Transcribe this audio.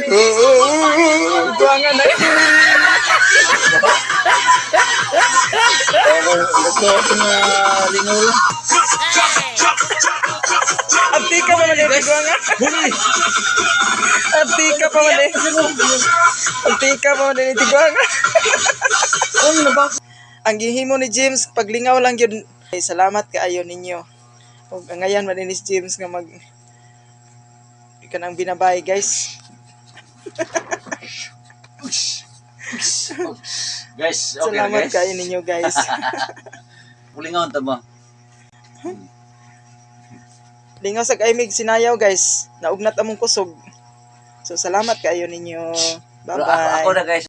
Tigwanga na. Gusto ko nga lingaw lang. Antika pa man yung tigwanga. Antika pa man eh. Antika pa man yung tigwanga. Ano na ba? Ang gihimo ni James, paglingaw lang yun. Ay, salamat kaayo ninyo. Ug ngayon man ni James nga mag kanang binabay, guys. Guys, okay na Salamat guys. kaayo ninyo, guys. Ulingaw ta ba? Lingaw sa kaimig sinayaw, guys. Naugnat among kusog. So salamat kaayo ninyo. Pero ako Bye-bye. na, guys.